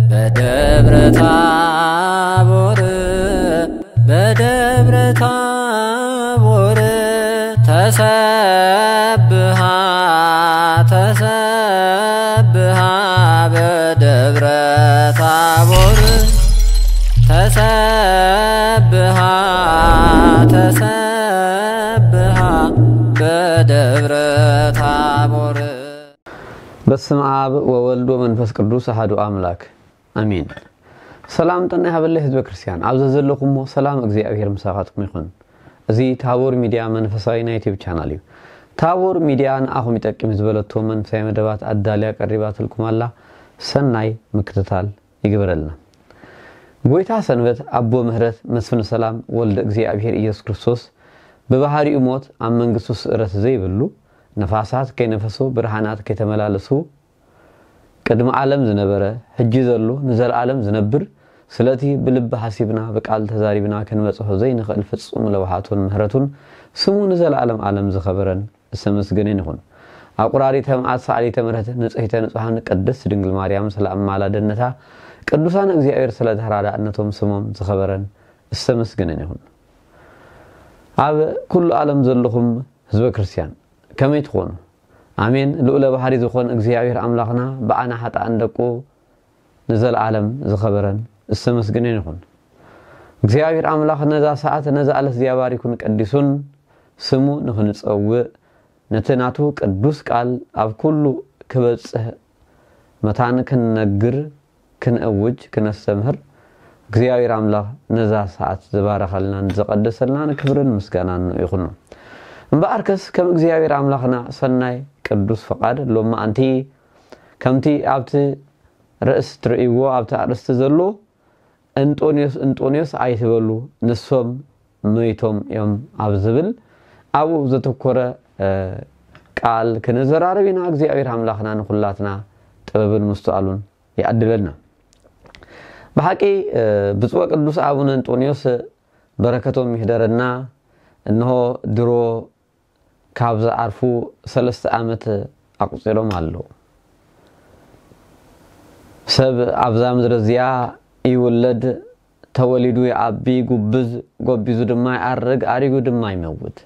በደብረ ታቦር በደብረ ታቦር ተሰብሃ ተሰብሃ በደብረ ታቦር ተሰብሃ ተሰብሃ በደብረ ታቦር። በስመ አብ ወወልድ ወመንፈስ ቅዱስ አሐዱ አምላክ አሜን። ሰላም ጥዕና ይሃበለይ ህዝበ ክርስቲያን፣ ኣብ ዘዘለኹሞ ሰላም እግዚኣብሔር ምሳኻትኩም ይኹን። እዚ ታቦር ሚድያ መንፈሳዊ ናይ ዩቲዩብ ቻናል እዩ። ታቦር ሚድያ ንኣኹም ይጠቅም ዝበለቶ መንፈሳዊ መደባት ኣዳልያ ቀሪባትልኩም ኣላ። ሰናይ ምክትታል ይግበረልና። ጎይታ ሰንበት ኣቦ ምህረት መስፍን ሰላም ወልደ እግዚኣብሔር ኢየሱስ ክርስቶስ ብባህሪኡ ሞት ኣብ መንግስቱ ስእረት ዘይብሉ፣ ነፋሳት ከይነፈሱ ብርሃናት ከይተመላለሱ ቅድሚ ዓለም ዝነበረ፣ ሕጂ ዘሎ፣ ንዘለዓለም ዝነብር፣ ስለቲ ብልቢ ሓሲብና ብቃል ተዛሪብና ክንበጽሖ ዘይንኽእል ፍጹም ለውሃቱን ምህረቱን ስሙ ንዘለዓለም ዓለም ዝኸበረን ዝተመስገነን ይኹን። ኣቁራሪተ መዓት ሰዓሊተ ምሕረት ንጽሕተ ንጹሓን ቅድስት ድንግል ማርያም ስለ ኣማላድነታ ቅዱሳን እግዚኣብሔር ስለ ተራዳእነቶም ስሞም ዝኸበረን ዝተመስገነን ይኹን። ኣብ ኩሉ ዓለም ዘለኹም ህዝበ ክርስቲያን ከመይ ትኾኑ? ኣሜን። ልኡለ ባህሪ ዝኾን እግዚኣብሔር ኣምላኽና ብኣና ሓጥኣን ደቁ ንዘለዓለም ዝኸበረን ዝተመስገነን ይኹን። እግዚኣብሔር ኣምላኽ ነዛ ሰዓት ነዛ ዕለት እዚኣ ባሪኩን ቀዲሱን ስሙ ንኽንጸውእ ነቲ ናቱ ቅዱስ ቃል ኣብ ኩሉ ክበጽሕ መታን ክንነግር ክንእውጅ ክነስተምህር እግዚኣብሔር ኣምላኽ ነዛ ሰዓት ዝባረኸልናን ዝቐደሰልናን ክብርን ምስጋናን ንኡ ይኹኖ። እምበኣርከስ ከም እግዚኣብሔር ኣምላኽና ሰናይ ቅዱስ ፈቓድ ሎማዓንቲ ከምቲ ኣብቲ ርእስ ትርእይዎ ኣብቲ ኣርእስቲ ዘሎ እንጦንዮስ እንጦንዮስ ኣይትበሉ ንሶም መይቶም እዮም ኣብ ዝብል ኣብኡ ዘተኮረ ቃል ክንዘራረብ ኢና። እግዚኣብሔር ኣምላኽና ንኹላትና ጥበብን ምስትዋሉን ይኣድለልና። ብሓቂ ብፁዕ ቅዱስ ኣቡነ እንጦንዮስ በረከቶም ይሕደረና። እንሆ ድሮ ካብ ዝዓርፉ ሰለስተ ዓመት ኣቁጺሮም ኣለዉ። ሰብ ኣብዛ ምድሪ እዚኣ ይውለድ፣ ተወሊዱ ይዓቢ፣ ጉብዝ ጎቢዙ ድማ ይኣርግ፣ ኣሪጉ ድማ ይመውት።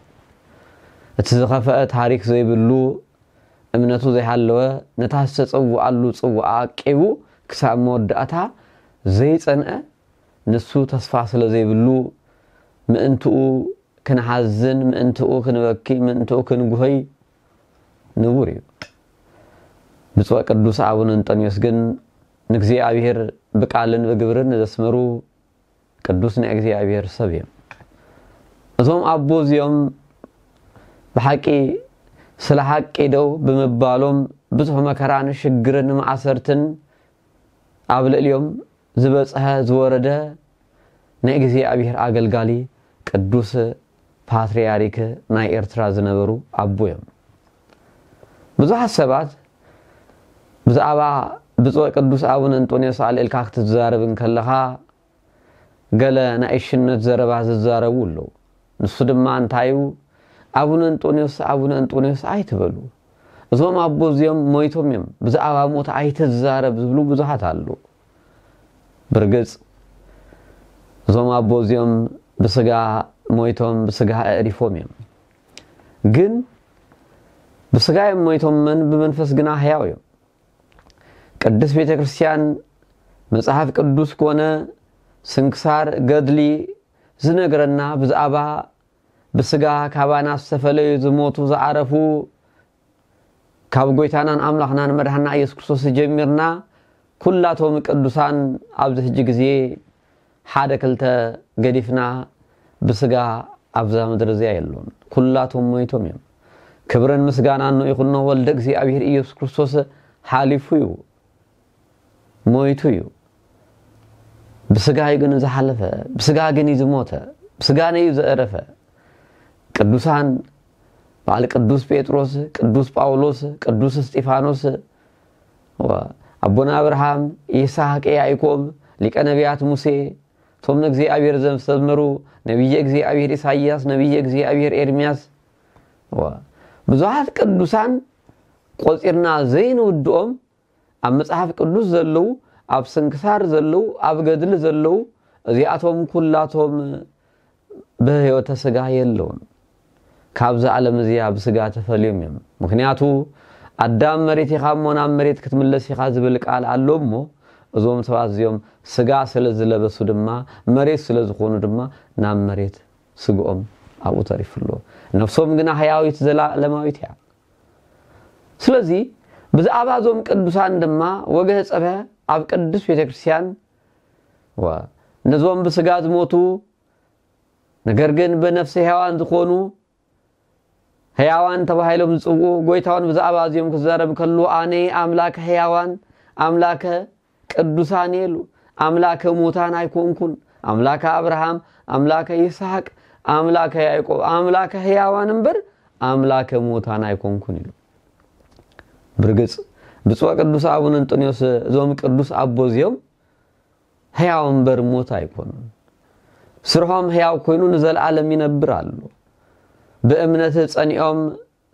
እቲ ዝኸፈአ ታሪክ ዘይብሉ እምነቱ ዘይሃለወ ነታ ዝተጸውኣሉ ጽዋኣ ኣቂቡ ክሳብ መወዳእታ ዘይጸንዐ ንሱ ተስፋ ስለ ዘይብሉ ምእንትኡ ክንሓዝን ምእንትኡ ክንበኪ ምእንትኡ ክንጉህይ ንቡር እዩ። ብፁዕ ቅዱስ ኣቡነ እንጠንዮስ ግን ንእግዚኣብሔር ብቃልን ብግብርን ዘስመሩ ቅዱስ ናይ እግዚኣብሔር ሰብ እዮም። እዞም ኣቦ እዚኦም ብሓቂ ስለ ሓቂ ደው ብምባሎም ብዙሕ መከራን ሽግርን ማእሰርትን ኣብ ልዕሊኦም ዝበጽሐ ዝወረደ ናይ እግዚኣብሔር ኣገልጋሊ ቅዱስ ፓትርያርክ ናይ ኤርትራ ዝነበሩ ኣቦ እዮም። ብዙሓት ሰባት ብዛዕባ ብፁዕ ቅዱስ ኣቡነ እንጦንዮስ ኣልዒልካ ክትዛረብ እንከለኻ ገለ ናይ እሽነት ዘረባ ዝዛረቡ ኣለዉ። ንሱ ድማ እንታይ እዩ? ኣቡነ እንጦንዮስ ኣቡነ እንጦንዮስ ኣይትበሉ፣ እዞም ኣቦ እዚኦም ሞይቶም እዮም፣ ብዛዕባ ሞት ኣይትዛረብ ዝብሉ ብዙሓት ኣለዉ። ብርግጽ እዞም ኣቦ እዚኦም ብስጋ ሞይቶም ብስጋ ኣዕሪፎም እዮም። ግን ብስጋ እዮም ሞይቶም እመን ብመንፈስ ግና ሕያው እዮም። ቅድስት ቤተ ክርስቲያን መጽሓፍ ቅዱስ ኮነ ስንክሳር ገድሊ ዝነግረና ብዛዕባ ብስጋ ካባና ዝተፈለዩ ዝሞቱ ዝዓረፉ ካብ ጎይታናን ኣምላኽናን መድሓና ኢየሱስ ክርስቶስ ጀሚርና ኩላቶም ቅዱሳን ኣብዚ ሕጂ ግዜ ሓደ ክልተ ገዲፍና ብስጋ ኣብዛ ምድሪ እዚኣ የሎን። ኩላቶም ሞይቶም እዮም። ክብርን ምስጋናን ንኡ ይኹኖ። ወልደ እግዚኣብሔር ኢየሱስ ክርስቶስ ሓሊፉ እዩ፣ ሞይቱ እዩ። ብስጋ እዩ ግን ዝሓለፈ፣ ብስጋ ግን እዩ ዝሞተ፣ ብስጋ እዩ ዘዕረፈ። ቅዱሳን በዓል ቅዱስ ጴጥሮስ፣ ቅዱስ ጳውሎስ፣ ቅዱስ እስጢፋኖስ፣ ኣቦና ኣብርሃም፣ ይስሐቅ፣ ያዕቆብ፣ ሊቀ ነቢያት ሙሴ፣ እቶም ንእግዚኣብሔር ዘሰመሩ ነቢየ እግዚኣብሔር ኢሳይያስ፣ ነቢየ እግዚኣብሔር ኤርምያስ፣ ብዙሓት ቅዱሳን ቆጺርና ዘይንውድኦም ኣብ መጽሓፍ ቅዱስ ዘለዉ ኣብ ስንክሳር ዘለዉ፣ ኣብ ገድሊ ዘለዉ፣ እዚኣቶም ኩላቶም ብህይወተ ስጋ የለውን። ካብዛ ዓለም እዚኣ ብስጋ ተፈልዮም እዮም። ምኽንያቱ ኣዳም መሬት ኢኻ እሞ ናብ መሬት ክትምለስ ኢኻ ዝብል ቃል ኣሎ እሞ፣ እዞም ሰባት እዚኦም ስጋ ስለ ዝለበሱ ድማ፣ መሬት ስለ ዝኾኑ ድማ፣ ናብ መሬት ስግኦም ኣብኡ ተሪፉ ኣሎ። ነፍሶም ግና ህያዊት ዘላለማዊት እያ። ስለዚ ብዛዕባ እዞም ቅዱሳን ድማ ወገ ጸበ ኣብ ቅዱስ ቤተክርስትያን፣ ወ-፣ ነዞም ብስጋ ዝሞቱ ነገር ግን ብነፍሲ ሕያዋን ዝኾኑ ሕያዋን ተባሂሎም ዝጽውዑ፣ ጎይታውን ብዛዕባ እዚኦም ክዛረብ ከሎ፣ ኣነ ኣምላከ ሕያዋን ኣምላከ ቅዱሳን ኢሉ፣ ኣምላከ ሙታን ኣይኮንኩን፣ ኣምላከ ኣብርሃም፣ ኣምላከ ይስሐቅ፣ ኣምላከ ያዕቆብ፣ ኣምላከ ሕያዋን እምበር ኣምላከ ሙታን ኣይኮንኩን ኢሉ። ብርግጽ ብፁዕ ቅዱስ ኣቡነ እንጦንዮስ እዞም ቅዱስ ኣቦ እዚኦም ሕያው እምበር ሞት ኣይኮኑን። ስርሖም ሕያው ኮይኑ ንዘለዓለም ይነብር ኣሎ። ብእምነት ጸኒኦም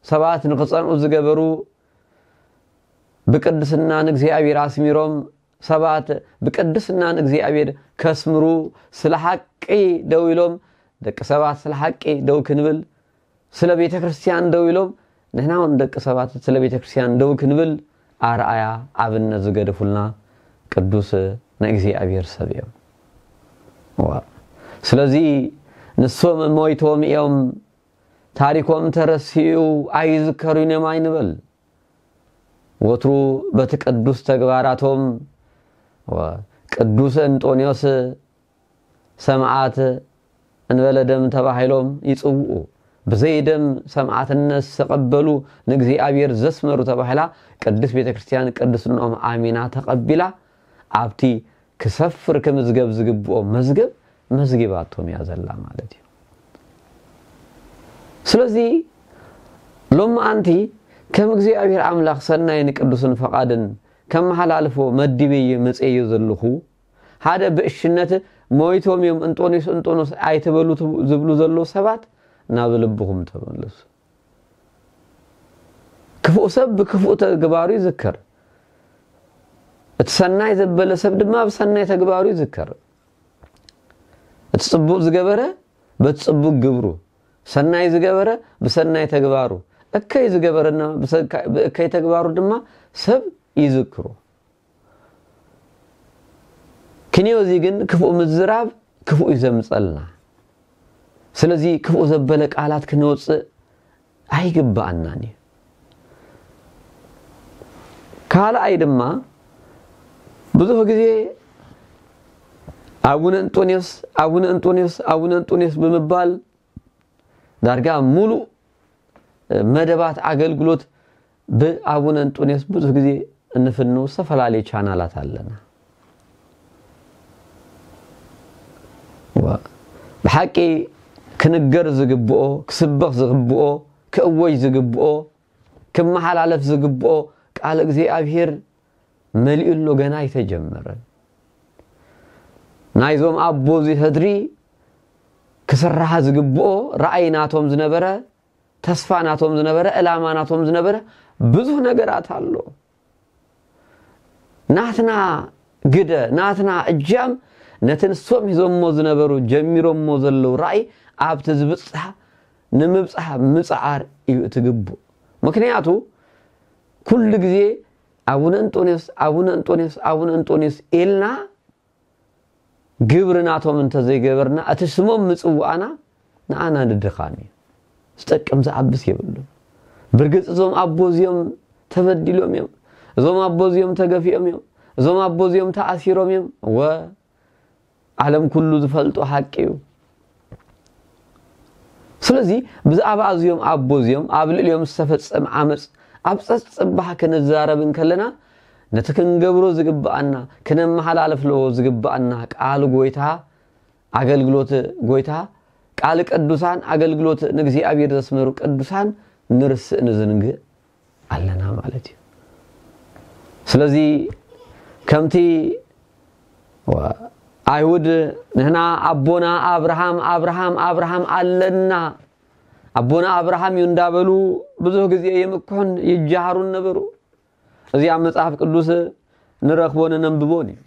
ሰባት ንኽጸንኡ ዝገበሩ፣ ብቅድስና ንእግዚኣብሔር ኣስሚሮም ሰባት ብቅድስና ንእግዚኣብሔር ከስምሩ፣ ስለ ሓቂ ደው ኢሎም፣ ደቂ ሰባት ስለ ሓቂ ደው ክንብል፣ ስለ ቤተ ክርስቲያን ደው ኢሎም፣ ንሕና እውን ደቂ ሰባት ስለ ቤተ ክርስቲያን ደው ክንብል ኣርኣያ ኣብነት ዝገደፉልና ቅዱስ ናይ እግዚኣብሔር ሰብ እዮም። ዋ። ስለዚ ንሶም ሞይቶም እዮም፣ ታሪኮም ተረሲኡ ኣይዝከሩን እዮም ኣይንበል። ወትሩ በቲ ቅዱስ ተግባራቶም፣ ዋ፣ ቅዱስ እንጦንዮስ ሰማዕት እንበለ ደም ተባሂሎም ይጽውዑ። ብዘይ ደም ሰማዕትነት ዝተቐበሉ ንእግዚኣብሔር ዘስመሩ ተባሂላ ቅድስት ቤተ ክርስቲያን ቅድስንኦም ኣሚና ተቐቢላ ኣብቲ ክሰፍር ክምዝገብ ዝግብኦ መዝገብ መዝጊባቶም እያ ዘላ ማለት እዩ። ስለዚ ሎም ኣንቲ ከም እግዚኣብሔር ኣምላኽ ሰናይን ቅዱስን ፈቓድን ከመሓላልፎ መዲበዮ መጽኤዮ ዘለኹ ሓደ ብእሽነት ሞይቶም እዮም እንጦንዮስ እንጦንዮስ ኣይትበሉ ትብ-፣ ዝብሉ ዘለዉ ሰባት ናብ ልብኹም ተመለሱ። ክፉእ ሰብ ብክፉእ ተግባሩ ይዝከር። እቲ ሰናይ ዘበለ ሰብ ድማ ብሰናይ ተግባሩ ይዝከር። እቲ ጽቡቕ ዝገበረ በቲ ጽቡቕ ግብሩ፣ ሰናይ ዝገበረ ብሰናይ ተግባሩ፣ እከይ ዝገበረና ብሰካ-፣ ብእከይ ተግባሩ ድማ ሰብ ይዝክሮ። ክንዮ እዚ ግን ክፉእ ምዝራብ ክፉእ እዩ ዘምጸልና። ስለዚ ክፉእ ዘበለ ቃላት ክነውጽእ ኣይግባኣናን እዩ። ካልኣይ ድማ ብዙሕ ግዜ ኣቡነ እንጦንዮስ፣ ኣቡነ እንጦንዮስ፣ ኣቡነ እንጦንዮስ ብምባል ዳርጋ ሙሉእ መደባት ኣገልግሎት ብኣቡነ እንጦንዮስ ብዙሕ ግዜ እንፍንው ዝተፈላለዩ ቻናላት ኣለና። ዋ፣ ብሓቂ ክንገር ዝግብኦ፣ ክስበኽ ዝግብኦ፣ ክእወጅ ዝግብኦ፣ ክመሓላለፍ ዝግብኦ ቃል እግዚኣብሔር መሊኡ ኣሎ፣ ገና ኣይተጀመረን። ናይዞም ኣቦ እዚ ሕድሪ ክስራሕ ዝግብኦ ራእይ ናቶም ዝነበረ፣ ተስፋ ናቶም ዝነበረ፣ ዕላማ ናቶም ዝነበረ ብዙሕ ነገራት ኣሎ። ናትና ግደ፣ ናትና እጃም ነቲ ንሶም ሒዞሞ ዝነበሩ፣ ጀሚሮሞ ዘለዉ ራእይ ኣብቲ ዝብጻሕ ንምብጻሕ ምጽዓር እዩ እቲ ግቡእ። ምክንያቱ ኩሉ ግዜ ኣቡነ እንጦንዮስ፣ ኣቡነ እንጦንዮስ፣ ኣቡነ እንጦንዮስ ኢልና ግብሪ ናቶም እንተዘይገበርና፣ እቲ ስሞም ምጽዋዕና ንኣና ንድኻን እዩ። ዝጠቅም ዝዓብስ የብሉን። ብርግጽ እዞም ኣቦ እዚኦም ተበዲሎም እዮም። እዞም ኣቦ እዚኦም ተገፊኦም እዮም። እዞም ኣቦ እዚኦም ተኣሲሮም እዮም። ወ-፣ ዓለም ኩሉ ዝፈልጦ ሓቂ እዩ። ስለዚ ብዛዕባ እዚኦም ኣቦ እዚኦም ኣብ ልዕሊኦም ዝተፈጸመ ዓመጽ ኣብ ጸጽባሕ ክንዛረብ እንከለና፣ ነቲ ክንገብሮ ዝግብኣና፣ ክነመሓላልፍዎ ዝግብኣና ቃል ጎይታ፣ ኣገልግሎት ጎይታ፣ ቃል ቅዱሳን፣ ኣገልግሎት ንእግዚኣብሔር ዘስመሩ ቅዱሳን ንርስእ ንዝንግእ ኣለና ማለት እዩ። ስለዚ ከምቲ ዋ-፣ ኣይሁድ ንሕና ኣቦና ኣብርሃም፣ ኣብርሃም፣ ኣብርሃም ኣለና፣ ኣቦና ኣብርሃም እዩ እንዳበሉ ብዙሕ ግዜ ይምክሑን ይጀሃሩን ነበሩ። እዚ ኣብ መጽሓፍ ቅዱስ ንረኽቦን ነንብቦን እዩ።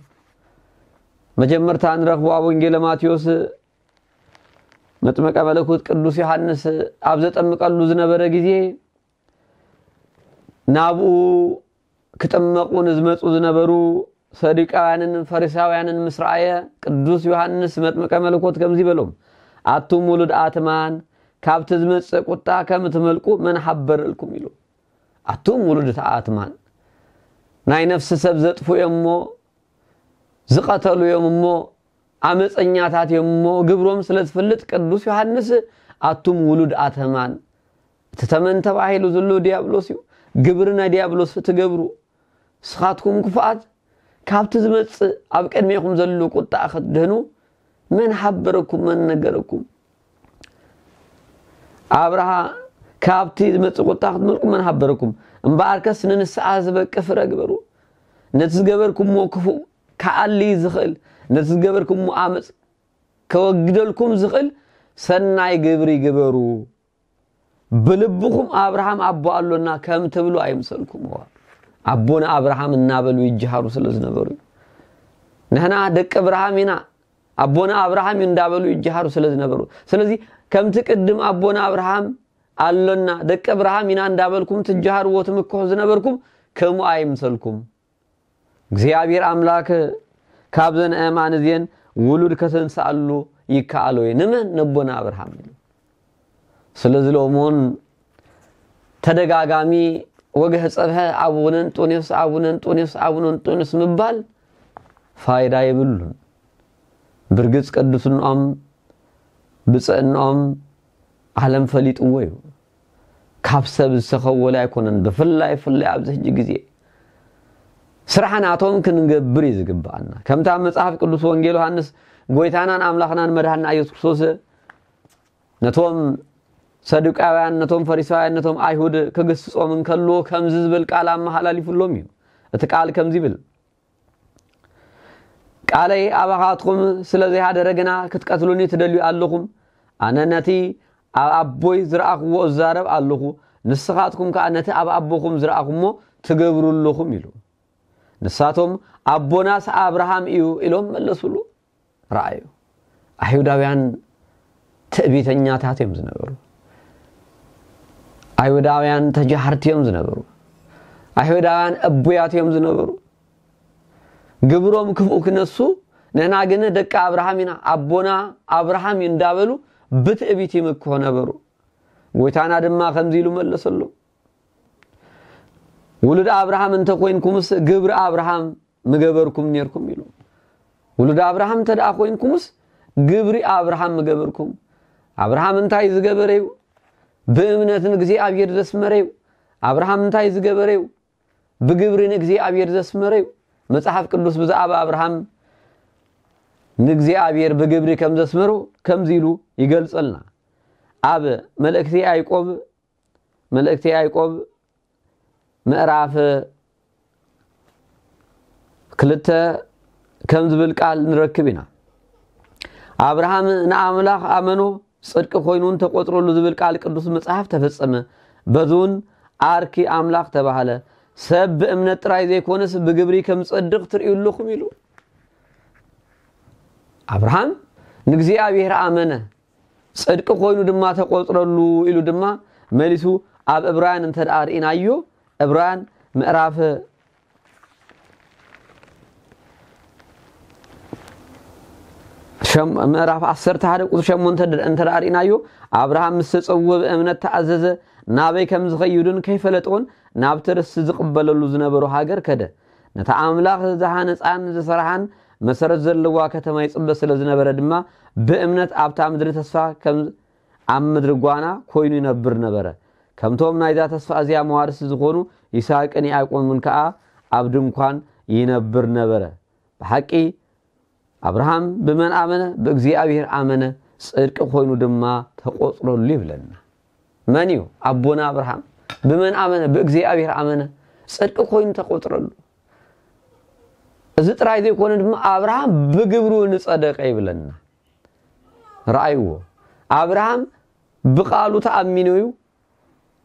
መጀመርታ ንረኽቦ ኣብ ወንጌለ ማቴዎስ መጥምቀ መለኮት ቅዱስ ዮሃንስ ኣብ ዘጠምቀሉ ዝነበረ ግዜ ናብኡ ክጥመቑ ንዝመጹ ዝነበሩ ሰዱቃውያንን ፈሪሳውያንን ምስ ረኣየ ቅዱስ ዮሃንስ መጥምቀ መለኮት ከምዚ በሎም፣ ኣቱም ውሉድ ኣትማን ካብቲ ዝመጽእ ቁጣ ከም እትመልቁ መን ሓበረልኩም ኢሉ። ኣቱም ውሉድ ኣትማን ናይ ነፍሲ ሰብ ዘጥፉ እዮም እሞ ዝቐተሉ እዮም እሞ ኣመፀኛታት እዮም እሞ ግብሮም ስለ ዝፈልጥ ቅዱስ ዮሃንስ ኣቱም ውሉድ ኣተማን እቲ ተመን ተባሂሉ ዘሎ ዲያብሎስ እዩ። ግብሪ ናይ ዲያብሎስ ትገብሩ ንስኻትኩም ክፉኣት ካብቲ ዝመፅእ ኣብ ቅድሜኹም ዘሎ ቁጣ ክትድህኑ መን ሓበረኩም መን ነገረኩም? ኣብርሃ ካብቲ ዝመፅእ ቁጣ ክትመልቁ መን ሓበረኩም? እምበኣርከስ ንንስኣ ዝበቂ ፍረ ግበሩ። ነቲ ዝገበርኩምዎ ክፉእ ክኣሊ ዝኽእል ነቲ ዝገበርኩምዎ ኣመፅ ከወግደልኩም ዝኽእል ሰናይ ግብሪ ግበሩ። ብልብኹም ኣብርሃም ኣቦ ኣሎና ከም ትብሉ ኣይምሰልኩም። ኣቦና ኣብርሃም እናበሉ ይጀሃሩ ስለ ዝነበሩ እዩ። ንሕና ደቂ ኣብርሃም ኢና ኣቦና ኣብርሃም እዩ እንዳበሉ ይጀሃሩ ስለ ዝነበሩ ስለዚ ከምቲ ቅድም ኣቦና ኣብርሃም ኣሎና ደቂ ኣብርሃም ኢና እንዳበልኩም ትጀሃርዎ ትምክሑ ዝነበርኩም ከምኡ ኣይምሰልኩም። እግዚኣብሔር ኣምላክ ካብዘን ኣእማን እዚን ውሉድ ከተንስኣሉ ይከኣሎ እዩ። ንመን? ነቦና ኣብርሃም ኢሉ። ስለዚ ሎሞን ተደጋጋሚ ወገህ ጸብሐ ኣቡነ እንጦንዮስ ኣቡነ እንጦንዮስ ኣቡነ እንጦንዮስ ምባል ፋይዳ የብሉን። ብርግጽ ቅዱስንኦም ብጽዕንኦም ዓለም ፈሊጥዎ እዩ። ካብ ሰብ ዝተኸወለ ኣይኮነን። ብፍላይ ፍላይ ኣብዚ ሕጂ ግዜ ስራሕ ናቶም ክንገብር እዩ ዝግብኣና። ከምታ መጽሓፍ ቅዱስ ወንጌል ዮሃንስ ጎይታናን ኣምላኽናን መድሃንና ኢየሱስ ክርስቶስ ነቶም ሰዱቃውያን ነቶም ፈሪሳውያን ነቶም ኣይሁድ ክግስጾም እንከልዎ ከምዚ ዝብል ቃል ኣመሓላሊፉሎም እዩ። እቲ ቃል ከምዚ ይብል፣ ቃለይ ኣባኻትኩም ስለ ዘይሃደረ ግና ክትቀትሉኒ ትደልዩ ኣለኹም። ኣነ ነቲ ኣብ ኣቦይ ዝረኣኽዎ እዛረብ ኣለኹ፣ ንስኻትኩም ከኣ ነቲ ኣብ ኣቦኹም ዝረኣኹሞ ትገብሩ ኣለኹም ኢሉ። ንሳቶም ኣቦናስ ኣብርሃም እዩ ኢሎም መለሱሉ። ረኣዩ። ኣይሁዳውያን ትዕቢተኛታት እዮም ዝነበሩ። ኣይሁዳውያን ተጃሃርቲ እዮም ዝነበሩ። ኣይሁዳውያን እቡያት እዮም ዝነበሩ። ግብሮም ክፍኡ ክነሱ ንሕና ግን ደቂ ኣብርሃም ኢና ኣቦና ኣብርሃም እዩ እንዳበሉ ብትዕቢት ይምክሑ ነበሩ። ጎይታና ድማ ከምዚ ኢሉ መለሰሎም፣ ውሉድ ኣብርሃም እንተኮይንኩምስ ግብሪ ኣብርሃም ምገበርኩም ኔርኩም ኢሉ። ውሉድ ኣብርሃም እንተ ደኣ ኮይንኩምስ ግብሪ ኣብርሃም ምገበርኩም። ኣብርሃም እንታይ ዝገበረ እዩ? ብእምነት ንእግዚኣብሔር ዘስመረ እዩ። ኣብርሃም እንታይ ዝገበረ እዩ? ብግብሪ ንእግዚኣብሔር ዘስመረ እዩ። መጽሓፍ ቅዱስ ብዛዕባ ኣብርሃም ንእግዚኣብሔር ብግብሪ ከም ዘስመሮ ከምዚ ኢሉ ይገልጸልና። ኣብ መልእክቲ ያዕቆብ መልእክቲ ያዕቆብ ምዕራፍ ክልተ ከም ዝብል ቃል ንረክብ ኢና። ኣብርሃም ንኣምላኽ ኣመኖ ጽድቂ ኮይኑ እንተቆጽረሉ ዝብል ቃል ቅዱስ መጽሓፍ ተፈጸመ። በዚ እውን ኣርኪ ኣምላኽ ተባህለ። ሰብ ብእምነት ጥራይ ዘይኮነስ ብግብሪ ከም ዝጸድቕ ትርእዩ ኣለኹም ኢሉ። ኣብርሃም ንእግዚኣብሔር ኣመነ፣ ጽድቂ ኮይኑ ድማ ተቆጽረሉ ኢሉ ድማ መሊሱ ኣብ ዕብራውያን እንተ ደኣ ርኢናዮ፣ ዕብራውያን ምዕራፍ ሸም-፣ ምዕራፍ ዓሰርተ ሓደ ቁጽሪ ሸሞንተ ድ-፣ እንተ ደኣ ርኢናዮ፣ ኣብርሃም ምስ ተጸውወ ብእምነት ተኣዘዘ፣ ናበይ ከም ዝኸይድን ከይፈለጠውን ናብቲ ርስቲ ዝቕበለሉ ዝነበሮ ሃገር ከደ። ነታ ኣምላኽ ዝሃነጻን ዝሰርሓን መሰረት ዘለዋ ከተማ ይጽበ ስለ ዝነበረ ድማ፣ ብእምነት ኣብታ ምድሪ ተስፋ ከም ኣብ ምድሪ ጓና ኮይኑ ይነብር ነበረ። ከምቶም ናይዛ ተስፋ እዚኣ መዋርሲ ዝኾኑ ይስሐቅን ያዕቆብን ከኣ ኣብ ድንኳን ይነብር ነበረ። ብሓቂ ኣብርሃም ብመን ኣመነ? ብእግዚኣብሔር ኣመነ፣ ጽድቂ ኮይኑ ድማ ተቆጽረሉ ይብለና። መን እዩ ኣቦና ኣብርሃም? ብመን ኣመነ? ብእግዚኣብሔር ኣመነ፣ ጽድቂ ኮይኑ ተቆጽረሉ። እዚ ጥራይ ዘይኮነ ድማ ኣብርሃም ብግብሩ ንጸደቀ ይብለና። ረኣይዎ፣ ኣብርሃም ብቃሉ ተኣሚኑ እዩ፣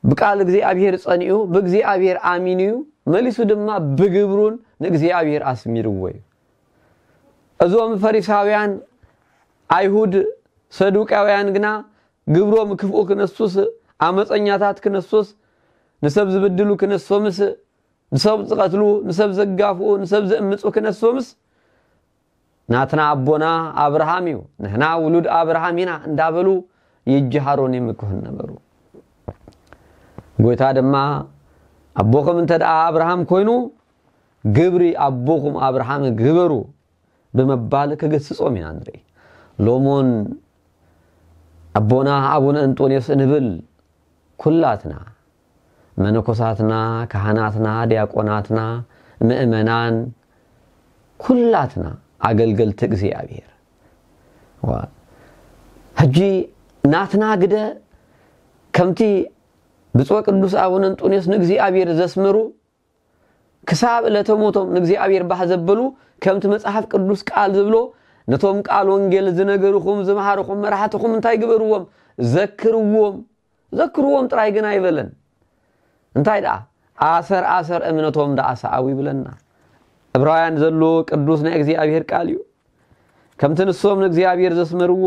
ብቃል እግዚኣብሔር ጸኒኡ፣ ብእግዚኣብሔር ኣሚኑ እዩ፣ መሊሱ ድማ ብግብሩን ንእግዚኣብሔር ኣስሚርዎ እዩ። እዞም ፈሪሳውያን፣ ኣይሁድ፣ ሰዱቃውያን ግና ግብሮም ክፍኡ ክነሱስ፣ ኣመፀኛታት ክነሱስ፣ ንሰብ ዝብድሉ ክነሶምስ፣ ንሰብ ዝቐትሉ፣ ንሰብ ዘጋፍኡ፣ ንሰብ ዘእምፁ ክነሶምስ፣ ናትና ኣቦና ኣብርሃም እዩ፣ ንሕና ውሉድ ኣብርሃም ኢና እንዳበሉ ይጀሃሩን ይምክሑን ነበሩ። ጎይታ ድማ፣ ኣቦኹም እንተ ደኣ ኣብርሃም ኮይኑ፣ ግብሪ ኣቦኹም ኣብርሃም ግበሩ ብምባል ክግስጾም ኢና ንርኢ። ሎሞን ኣቦና ኣቡነ እንጦንዮስ እንብል ኩላትና፣ መነኮሳትና፣ ካህናትና፣ ዲያቆናትና፣ ምእመናን፣ ኩላትና ኣገልገልቲ እግዚኣብሔር። ዋ፣ ሕጂ ናትና ግደ ከምቲ ብፁዕ ቅዱስ ኣቡነ እንጦንዮስ ንእግዚኣብሔር ዘስመሩ፣ ክሳብ ዕለተ ሞቶም ንእግዚኣብሔር ባህ ዘበሉ፣ ከምቲ መጽሓፍ ቅዱስ ቃል ዝብሎ፣ ነቶም ቃል ወንጌል ዝነገርኹም፣ ዝመሃርኹም መራሕትኹም እንታይ ግበርዎም? ዘክርዎም። ዘክርዎም ጥራይ ግን ኣይበለን። እንታይ ደኣ? ኣሰር ኣሰር እምነቶም ደኣ ሰኣው ይብለና። ዕብራውያን ዘሎ ቅዱስ ናይ እግዚኣብሔር ቃል እዩ። ከምቲ ንሶም ንእግዚኣብሔር ዘስመርዎ፣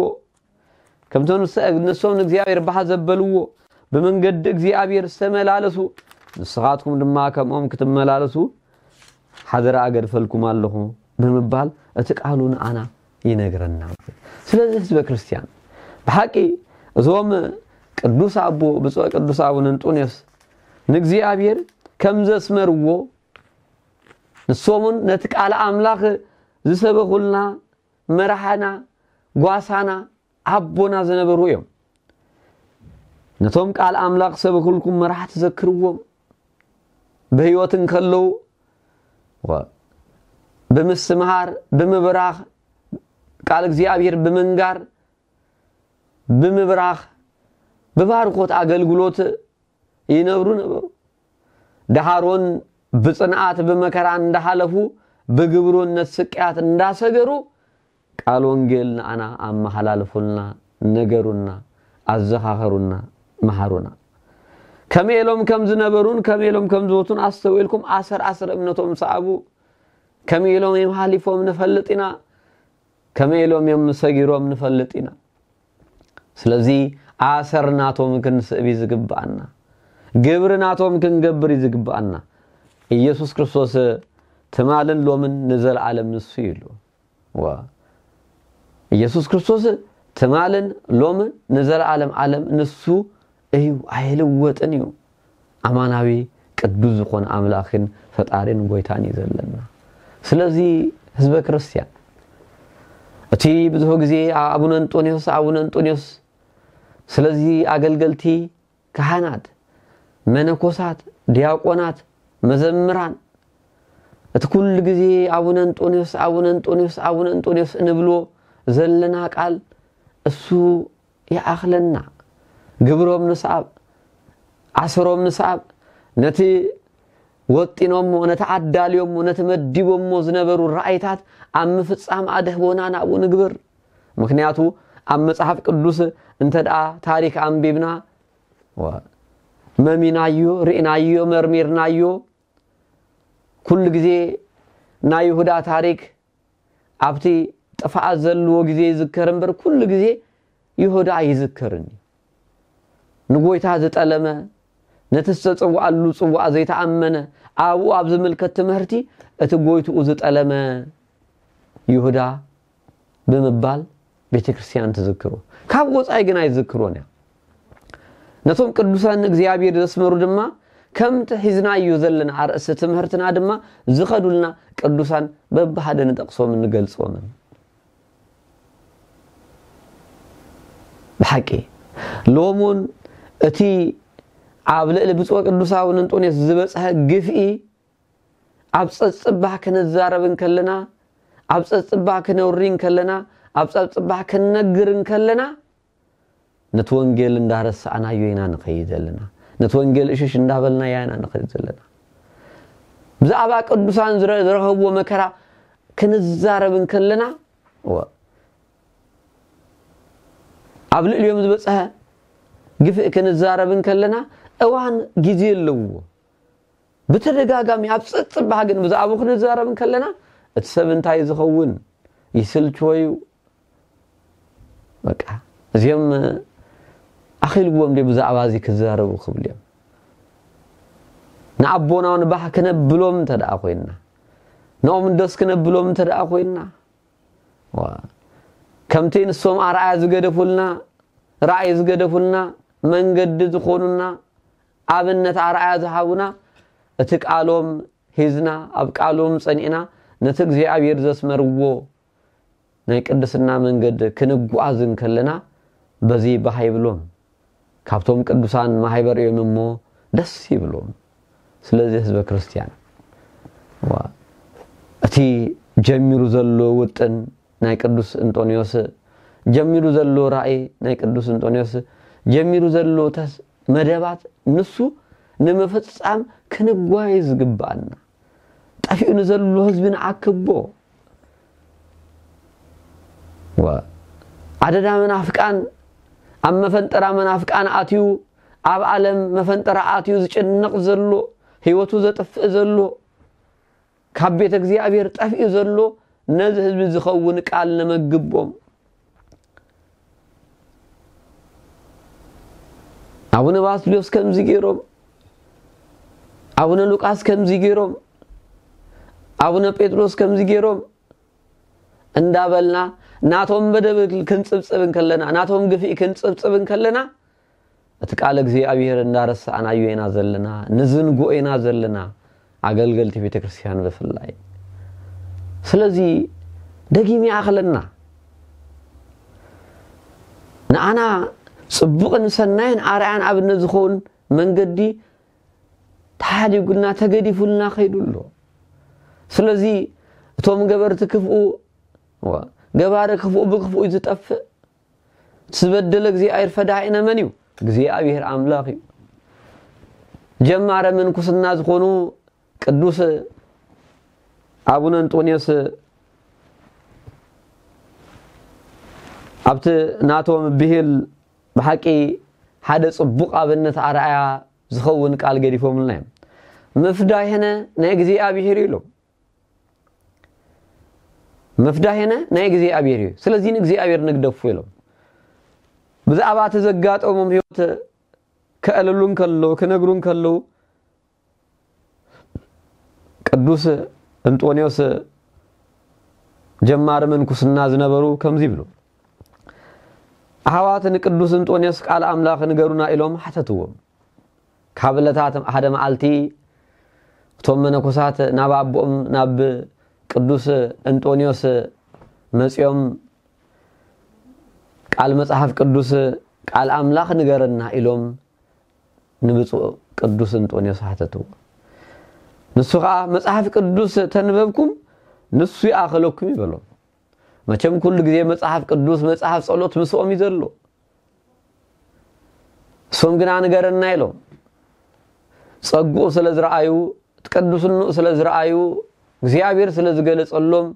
ከምቲ ንስ-፣ ንሶም ንእግዚኣብሔር ባህ ዘበልዎ፣ ብመንገዲ እግዚኣብሔር ዝተመላለሱ፣ ንስኻትኩም ድማ ከምኦም ክትመላለሱ ሓደራ ኣገድፈልኩም ኣለኹ ብምባል እቲ ቃሉ ንኣና ይነግረና። ስለዚ ህዝበ ክርስቲያን፣ ብሓቂ እዞም ቅዱስ ኣቦ፣ ብፁዕ ቅዱስ ኣቡነ እንጦንዮስ ንእግዚኣብሔር ከም ዘስመርዎ፣ ንሶምን ነቲ ቃል ኣምላኽ ዝሰበኹልና መራሕና፣ ጓሳና፣ ኣቦና ዝነበሩ እዮም። ነቶም ቃል ኣምላኽ ሰበኹልኩም መራሕቲ ዘክርዎም። ብህይወት እንከለዉ፣ ወ-፣ ብምስትምሃር፣ ብምብራኽ፣ ቃል እግዚኣብሔር ብምንጋር፣ ብምብራኽ፣ ብባርኾት ኣገልግሎት ይነብሩ ነበሩ። ደሓሮን ብጽንዓት ብመከራ እንዳሓለፉ፣ ብግብሮን ነቲ ስቅያት እንዳሰገሩ፣ ቃል ወንጌል ንኣና ኣመሓላልፉልና፣ ነገሩና፣ ኣዘኻኸሩና፣ መሃሩና። ከመይ ኢሎም ከም ዝነበሩን ከመይ ኢሎም ከም ዝሞቱን ኣስተውኢልኩም፣ ኣሰር ኣሰር እምነቶም ሰኣቡ። ከመይ ኢሎም እዮም ሓሊፎም ንፈልጥ ኢና። ከመይ ኢሎም እዮም ሰጊሮም ንፈልጥ ኢና። ስለዚ ኣሰር ናቶም ክንስእብ እዩ ዝግብኣና። ግብሪ ናቶም ክንገብር እዩ ዝግብኣና። ኢየሱስ ክርስቶስ ትማልን ሎምን ንዘለዓለም ንሱ እዩ ኢሉ። ዋ። ኢየሱስ ክርስቶስ ትማልን ሎምን ንዘለዓለም ዓለም ንሱ እዩ፣ ኣይልወጥን እዩ። ኣማናዊ ቅዱስ ዝኾነ ኣምላኽን ፈጣሪን ጎይታን እዩ ዘለና። ስለዚ ህዝበ ክርስቲያን፣ እቲ ብዙሕ ግዜ ኣቡነ እንጦንዮስ፣ ኣቡነ እንጦንዮስ፣ ስለዚ ኣገልገልቲ ካህናት፣ መነኮሳት፣ ዲያቆናት፣ መዘምራን፣ እቲ ኩሉ ግዜ ኣቡነ እንጦንዮስ፣ ኣቡነ እንጦንዮስ፣ ኣቡነ እንጦንዮስ እንብሎ ዘለና ቃል እሱ ይኣኽለና። ግብሮም ንስኣብ፣ ኣሰሮም ንስኣብ፣ ነቲ ወጢኖሞ፣ ነቲ ኣዳልዮሞ፣ ነቲ መዲቦሞ ዝነበሩ ራእይታት ኣብ ምፍጻም ኣድህቦና ናብኡ ንግበር። ምኽንያቱ ኣብ መጽሓፍ ቅዱስ እንተ ደኣ ታሪኽ ኣንቢብና፣ ዋ፣ መሚናዮ፣ ርኢናዮ፣ መርሚርናዮ፣ ኩሉ ግዜ ናይ ይሁዳ ታሪኽ ኣብቲ ጥፍኣት ዘለዎ ግዜ ይዝከር እምበር፣ ኩሉ ግዜ ይሁዳ ኣይዝከርን እዩ። ንጎይታ ዝጠለመ፣ ነቲ ዝተጸውኣሉ ጽዋእ ዘይተኣመነ፣ ኣብኡ ኣብ ዝምልከት ትምህርቲ እቲ ጎይትኡ ዝጠለመ ይሁዳ ብምባል ቤተ ክርስቲያን ትዝክሮ። ካብ ወጻኢ ግን ኣይዝክሮን እያ። ነቶም ቅዱሳን ንእግዚኣብሔር ዘስመሩ ድማ ከምቲ ሒዝናዮ ዘለና ኣርእስቲ ትምህርትና ድማ ዝኸዱልና ቅዱሳን በብሓደ ንጠቕሶምን ንገልጾምን። ብሓቂ ሎሙን እቲ ኣብ ልዕሊ ብፁዕ ቅዱስ ኣቡነ እንጦንዮስ ዝበጽሐ ግፍኢ ኣብ ጸጽባህ ክንዛረብ እንከለና፣ ኣብ ጸጽባህ ክነውሪ እንከለና፣ ኣብ ጸጽባህ ክንነግር እንከለና፣ ነቲ ወንጌል እንዳረሳዕናዮ ኢና ንኸይድ ዘለና። ነቲ ወንጌል እሽሽ እንዳበልናያ ኢና ንኸይድ ዘለና። ብዛዕባ ቅዱሳን ዝረ-፣ ዝረኸብዎ መከራ ክንዛረብ እንከለና፣ እወ፣ ኣብ ልዕሊኦም ዝበጽሐ ግፍእ ክንዛረብ እንከለና፣ እዋን ግዜ ኣለዎ። ብተደጋጋሚ ኣብ ጸጽባህ ግን ብዛዕባኡ ክንዛረብ እንከለና፣ እቲ ሰብ እንታይ ዝኸውን፣ ይስልችዎ እዩ። በቃ እዚኦም ኣኺልዎም ዲ ብዛዕባ እዚ ክዛረቡ ክብል እዮም። ንኣቦና ንባህ ክነብሎም እንተ ደኣ ኮይንና፣ ንኦም ደስ ክነብሎም እንተ ደኣ ኮይንና፣ ከምቲ ንሶም ኣርኣያ ዝገደፉልና፣ ራእይ ዝገደፉልና፣ መንገዲ ዝኾኑና፣ ኣብነት ኣርኣያ ዝሃቡና፣ እቲ ቃሎም ሂዝና፣ ኣብ ቃሎም ጸኒዕና፣ ነቲ እግዚኣብሔር ዘስመርዎ ናይ ቅድስና መንገዲ ክንጓዓዝ እንከለና፣ በዚ ባህ ይብሎም። ካብቶም ቅዱሳን ማህበር እዮም እሞ ደስ ይብሎም። ስለዚ ህዝበ ክርስቲያን፣ ዋ፣ እቲ ጀሚሩ ዘሎ ውጥን ናይ ቅዱስ እንጦንዮስ፣ ጀሚሩ ዘሎ ራእይ ናይ ቅዱስ እንጦንዮስ፣ ጀሚሩ ዘሎ ተስ-፣ መደባት ንሱ ንምፍጻም ክንጓየ ዝግባኣና። ጠፊኡ ንዘሎ ህዝቢ ንዓክቦ። ዋ፣ ኣደዳ መናፍቃን፣ ኣብ መፈንጠራ መናፍቃን ኣትዩ፣ ኣብ ዓለም መፈንጠራ ኣትዩ ዝጭነቕ ዘሎ፣ ህይወቱ ዘጥፍእ ዘሎ፣ ካብ ቤተ እግዚኣብሔር ጠፊኡ ዘሎ፣ ነዚ ህዝቢ ዝኸውን ቃል ነመግቦም። ኣቡነ ባስልዮስ ከምዚ ገይሮም፣ ኣቡነ ሉቃስ ከምዚ ገይሮም፣ ኣቡነ ጴጥሮስ ከምዚ ገይሮም እንዳበልና፣ ናቶም በደል ክንጽብጽብ እንከለና፣ ናቶም ግፍኢ ክንጽብጽብ እንከለና፣ እቲ ቃል እግዚኣብሔር እንዳረሳዕናዮ ኢና ዘለና፣ ንዝንግኦ ኢና ዘለና፣ ኣገልገልቲ ቤተ ክርስቲያን ብፍላይ። ስለዚ ደጊም ይኣኽለና። ንኣና ጽቡቕን ሰናይን ኣርኣያን ኣብነት ዝኸውን መንገዲ ተሓዲጉልና፣ ተገዲፉልና ከይዱ ኣሎ። ስለዚ እቶም ገበርቲ ክፍኡ፣ ገባሪ ክፍኡ ብክፍኡ እዩ ዝጠፍእ። እቲ ዝበደለ እግዚኣብሔር ፈዳኢነ መን እዩ? እግዚኣብሔር ኣምላኽ እዩ። ጀማረ ምንኩስና ዝኾኑ ቅዱስ ኣቡነ እንጦንዮስ ኣብቲ ናቶም ብሂል ብሓቂ ሓደ ጽቡቕ ኣብነት ኣርኣያ ዝኸውን ቃል ገዲፎምልና እዮም። ምፍዳይ ሄነ ናይ እግዚኣብሔር እዩ ኢሎም። ምፍዳይ ሄነ ናይ እግዚኣብሔር እዩ። ስለዚ ንእግዚኣብሔር ንግደፉ ኢሎም። ብዛዕባ እቲ ዘጋጠሞም ህይወት ከዕልሉ እንከለዉ፣ ክነግሩ እንከለዉ፣ ቅዱስ እንጦንዮስ ጀማሪ ምንኩስና ዝነበሩ ከምዚ ይብሉ። ኣሕዋት ንቅዱስ እንጦንዮስ ቃል ኣምላኽ ንገሩና ኢሎም ሓተትዎም። ካብ ዕለታት ሓደ መዓልቲ እቶም መነኮሳት ናብ ኣቦኦም ናብ ቅዱስ እንጦንዮስ መጺኦም ቃል መጽሓፍ ቅዱስ ቃል ኣምላኽ ንገረና ኢሎም ንብፁዕ ቅዱስ እንጦንዮስ ሓተትዎ። ንሱ ኸኣ መጽሓፍ ቅዱስ ተንበብኩም ንሱ ይኣኸለኩም ይበሎም። መቸም ኩሉ ግዜ መጽሓፍ ቅዱስ፣ መጽሓፍ ጸሎት ምስኦም እዩ ዘሎ። እሶም ግና ንገረና ኢሎም። ጸግኡ ስለ ዝረኣዩ፣ ቅዱስንኡ ስለ ዝረኣዩ፣ እግዚኣብሔር ስለ ዝገለጸሎም፣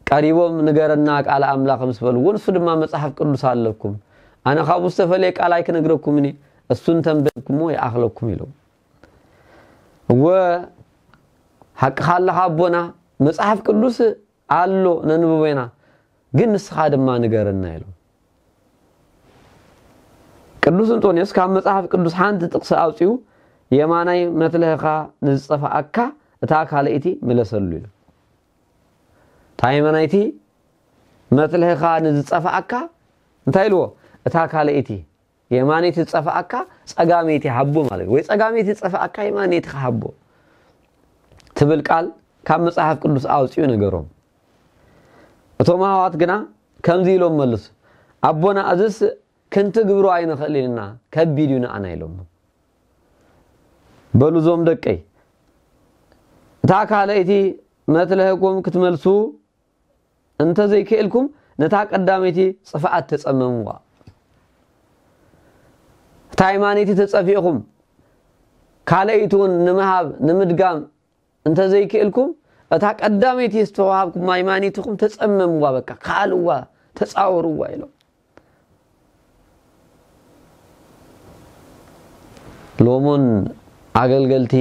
ቀሪቦም ንገረና ቃል ኣምላኽ ምስ በልዎ፣ ንሱ ድማ መጽሓፍ ቅዱስ ኣለኩም። ኣነ ካብኡ ዝተፈለየ ቃል ኣይክነግረኩምን እየ። እሱ እንተንበብኩሞ ይኣኽለኩም ኢሎም። እወ፣ ሓቅኻ ኣለኻ ኣቦና፣ መጽሓፍ ቅዱስ ኣሎ ነንብቦ ኢና፣ ግን ንስኻ ድማ ንገረና ኢሎም። ቅዱስ እንጦንዮስ ካብ መጽሓፍ ቅዱስ ሓንቲ ጥቕሲ ኣውጺኡ፣ የማናይ መትለህኻ ንዝጸፋኣካ እታ ካልኣይቲ ምለሰሉ ኢሉ። እታ የማናይቲ መትለህኻ ንዝጸፋኣካ እንታይ ኢልዎ? እታ ካልኣይቲ የማነይቲ ዝጸፋኣካ ጸጋመይቲ ሃቦ ማለት እዩ። ወይ ጸጋመይቲ ዝጸፋኣካ የማነይቲ ሃቦ ትብል ቃል ካብ መጽሓፍ ቅዱስ ኣውጺኡ ነገሮም። እቶም ኣሕዋት ግና ከምዚ ኢሎም መልሱ፣ ኣቦና እዝስ ክንትግብሮ ኣይንኽእልን ኢና፣ ከቢድ እዩ ንኣና ኢሎም። በሉ እዞም ደቀይ፣ እታ ካልኣይቲ መትለህኩም ክትመልሱ እንተ ዘይክእልኩም ነታ ቀዳመይቲ ጽፍኣት ተጸመምዋ። እታ የማነይቲ ተጸፊእኹም ካልኣይቲ እውን ንምሃብ ንምድጋም እንተ ዘይክእልኩም እታ ቀዳመይቲ ዝተዋሃብኩም የማነይትኹም ተጸመምዋ፣ በቃ ከኣልዋ፣ ተጻወርዋ ኢሎም። ሎሙን ኣገልገልቲ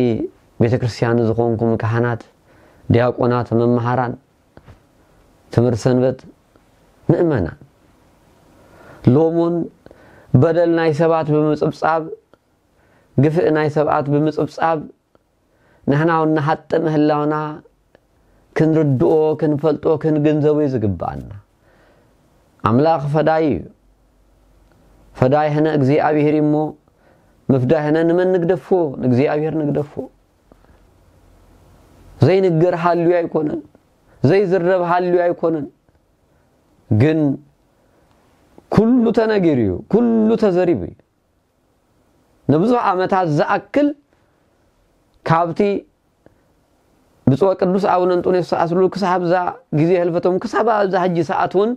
ቤተ ክርስቲያን ዝኾንኩም ካህናት፣ ዲያቆናት፣ መምሃራን ትምህርቲ ሰንበት ምእመናን ሎሙን በደል ናይ ሰባት ብምጽብጻብ፣ ግፍእ ናይ ሰባት ብምጽብጻብ፣ ንሕና እውን ንሓጥእ ምህላውና ክንርድኦ፣ ክንፈልጦ፣ ክንግንዘቦ እዩ ዝግብኣና። ኣምላኽ ፈዳይ እዩ። ፈዳይህነ እግዚኣብሔር እዩ እሞ፣ ምፍዳይህነ ንመን ንግደፎ? ንእግዚኣብሔር ንግደፎ። ዘይንገር ሃልዩ ኣይኮነን፣ ዘይዝረብ ሃልዩ ኣይኮነን። ግን ኩሉ ተነጊሩ እዩ፣ ኩሉ ተዘሪቡ እዩ። ንብዙሕ ዓመታት ዝኣክል ካብቲ ብፁዕ ቅዱስ ኣቡነ እንጦንዮስ ዝኣስሉ ክሳብ እዛ ግዜ ህልፈቶም፣ ክሳብ ኣብዛ ሕጂ ሰዓት እውን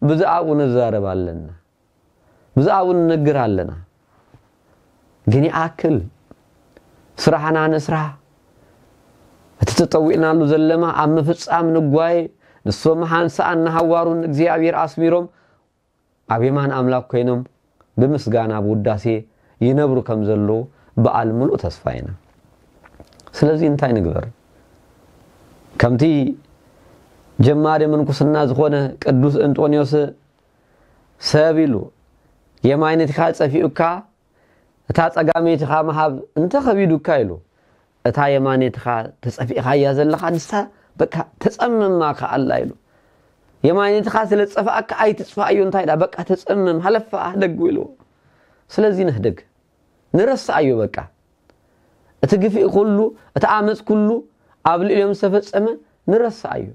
ብዛዕባኡ ንዛረብ ኣለና፣ ብዛዕባኡ ንነግር ኣለና። ግን ይኣክል፣ ስራሕና ንስራሕ፣ እቲ ተጠዊእናሉ ዘለና ኣብ ምፍጻም ንጓየ፣ ንሶም ሓንሳእ እናሃዋሩን እግዚኣብሔር ኣስሚሮም ኣብ የማን ኣምላኽ ኮይኖም ብምስጋና ብውዳሴ ይነብሩ ከም ዘለዉ በዓል ምሉእ ተስፋ ኢና። ስለዚ እንታይ ንግበር? ከምቲ ጀማሪ ምንኩስና ዝኾነ ቅዱስ እንጦንዮስ ሰብ ኢሉ፣ የማይነትካ ጸፊኡካ፣ እታ ጸጋመይትኻ ምሃብ እንተ ኸቢዱካ ኢሉ፣ እታ የማነትኻ ተጸፊእኻያ ዘለኻ ንሳ በቃ ተጸምማ ከኣላ ኢሉ። የማነትኻ ስለ ዝጸፋእካ ኣይትጽፋእዮ፣ እንታይ ደኣ በቃ ተጸምም፣ ሃለፋ ህደግ ኢልዎ። ስለዚ ንህደግ፣ ንረስኣዮ በቃ። እቲ ግፍኢ ኩሉ፣ እቲ ኣመጽ ኩሉ ኣብ ልዕሊኦም ዝተፈጸመ ንረስኣዮ።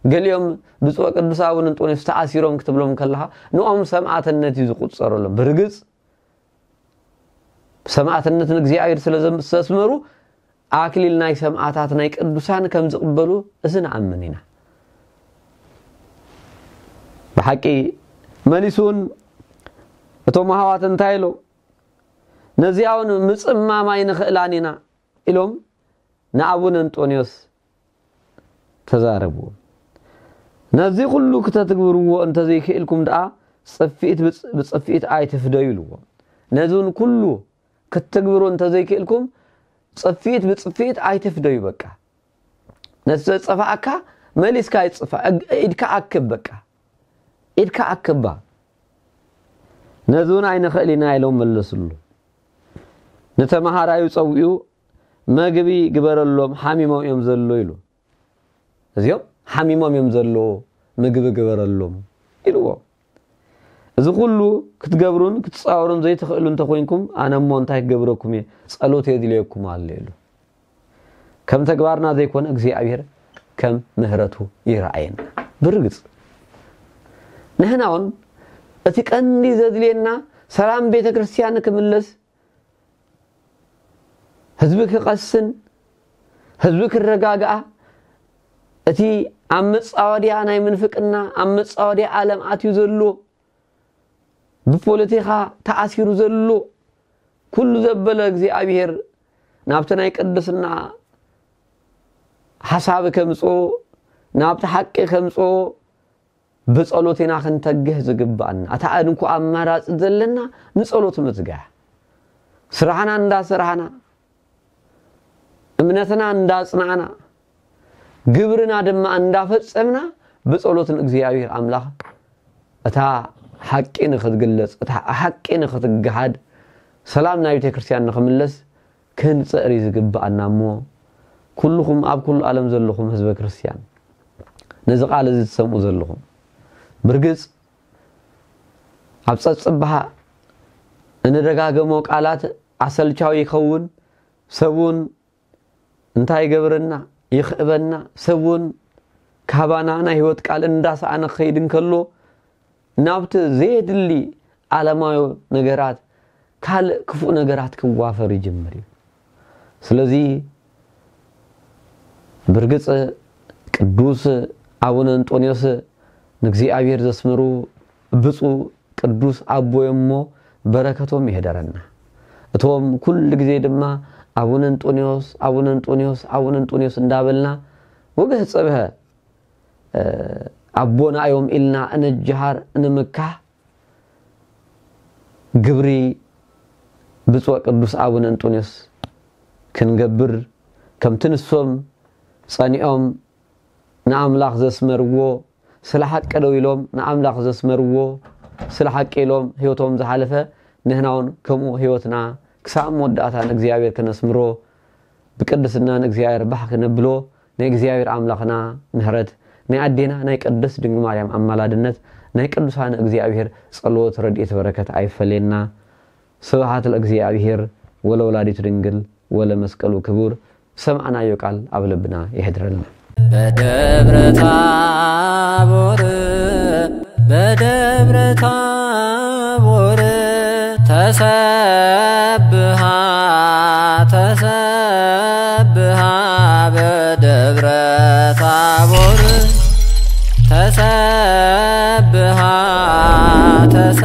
ገሊኦም ብፁዕ ቅዱስ ኣቡነ እንጦንዮስ ተኣሲሮም ክትብሎም ከለኻ ንኦም ሰማእትነት እዩ ዝቑጸረሎም። ብርግጽ ሰማእትነት ንእግዚኣብሔር ስለ ዘም-፣ ዘስመሩ ኣክሊል ናይ ሰማእታት ናይ ቅዱሳን ከም ዝቕበሉ እዚ ንኣምን ኢና። ብሓቂ መሊሱ እውን እቶም ኣሕዋት እንታይ ኢሎም? ነዚኣ እውን ምጽማም ኣይንኽእላን ኢና ኢሎም ንኣቡነ እንጦንዮስ ተዛረብዎ። ነዚ ኩሉ ክተትግብርዎ እንተዘይክእልኩም ደኣ ጽፍኢት ብጽ-፣ ብጽፍኢት ኣይትፍደዩ ኢልዎ። ነዚ እውን ኩሉ ክትትግብሩ እንተዘይክእልኩም ጽፍኢት ብጽፍኢት ኣይትፍደዩ። በቃ ነቲ ዘጸፋእካ መሊስካ ይጽፋ፣ እግ-፣ ኢድካ ኣክብ፣ በቃ ኢድካ ኣክባ። ነዚ እውን ኣይንኽእል ኢና ኢሎም መለስሉ። ንተምሃራዩ ጸዊዑ መግቢ ግበረሎም፣ ሓሚሞም እዮም ዘሎ ኢሉ። እዚኦም ሓሚሞም እዮም ዘሎ፣ ምግቢ ግበረሎም ኢልዎ። እዚ ኩሉ ክትገብሩን ክትጻወሩን ዘይትኽእሉ እንተኾይንኩም፣ ኣነ እሞ እንታይ ክገብረኩም እየ? ጸሎት የድልየኩም ኣሎ ኢሉ። ከም ተግባርና ዘይኮነ እግዚኣብሔር ከም ምህረቱ ይረኣየና። ብርግጽ ንሕና እውን እቲ ቀንዲ ዘድልየና ሰላም ቤተ ክርስቲያን ክምለስ፣ ህዝቢ ክቐስን፣ ህዝቢ ክረጋግኣ፣ እቲ ኣብ መጻወድያ ናይ ምንፍቅና፣ ኣብ መጻወድያ ዓለም ኣትዩ ዘሎ፣ ብፖለቲኻ ተኣሲሩ ዘሎ፣ ኩሉ ዘበለ እግዚኣብሔር ናብቲ ናይ ቅድስና ሓሳብ ከምጽኦ፣ ናብቲ ሓቂ ከምጽኦ፣ ብጸሎት ኢና ክንተግህ ዝግብኣና። እታ እንኮ ኣማራጺ ዘለና ንጸሎት ምዝጋሕ። ስራሕና እንዳሰራሕና፣ እምነትና እንዳጽናዕና፣ ግብርና ድማ እንዳፈጸምና፣ ብጸሎት ንእግዚኣብሔር ኣምላኽ እታ ሓቂ ንኽትግለጽ፣ እታ ሓቂ ንኽትገሃድ፣ ሰላም ናይ ቤተ ክርስቲያን ንኽምለስ ክንጽዕር እዩ ዝግብኣና። እሞ ኩልኹም ኣብ ኩሉ ዓለም ዘለኹም ህዝበ ክርስቲያን ነዚ ቃል እዚ ትሰምዑ ዘለኹም፣ ብርግጽ ኣብ ጸጽብሃ እንደጋገሞ ቃላት ኣሰልቻዊ ይኸውን። ሰብ እውን እንታይ ይገብረና? ይኽእበና። ሰብ እውን ካባና ናይ ህይወት ቃል እንዳሰኣነ ክኸይድ እንከሎ፣ ናብቲ ዘየድሊ ዓለማዊ ነገራት፣ ካልእ ክፉእ ነገራት ክዋፈር ይጅምር እዩ። ስለዚ ብርግጽ ቅዱስ ኣቡነ እንጦንዮስ ንእግዚኣብሔር ዘስምሩ ብፁዕ ቅዱስ ኣቦ እዮም እሞ በረከቶም ይህደረና። እቶም ኩሉ ግዜ ድማ ኣቡነ እንጦንዮስ፣ ኣቡነ እንጦንዮስ፣ ኣቡነ እንጦንዮስ እንዳበልና ወገህ ጸብሀ፣ እ፣ ኣቦና እዮም ኢልና እንጀሃር ንምካህ ግብሪ ብፁዕ ቅዱስ ኣቡነ እንጦንዮስ ክንገብር፣ ከምቲ ንሶም ጸኒኦም ንኣምላኽ ዘስመርዎ ስለ ሓቂ ደው ኢሎም ንኣምላኽ ዘስመርዎ፣ ስለ ሓቂ ኢሎም ህይወቶም ዝሓለፈ፣ ንሕና እውን ከምኡ ህይወትና ክሳብ መወዳእታ ንእግዚኣብሔር ከነስምሮ፣ ብቅድስና ንእግዚኣብሔር ባሕ ክነብሎ፣ ናይ እግዚኣብሔር ኣምላኽና ምሕረት፣ ናይ ኣዴና ናይ ቅድስት ድንግል ማርያም ኣማላድነት፣ ናይ ቅዱሳን እግዚኣብሔር ጸሎት፣ ረድኤት፣ በረከት ኣይፈለየና። ስብሐት ለእግዚኣብሔር ወለወላዲቱ ድንግል ወለመስቀሉ ክቡር። ሰማዕናዮ ቃል ኣብ ልብና ይሕድረልና። በደብረ ታቦር፣ በደብረ ታቦር ተሰብሃ፣ ተሰብሃ በደብረ ታቦር ተሰብሃ፣ ተሰ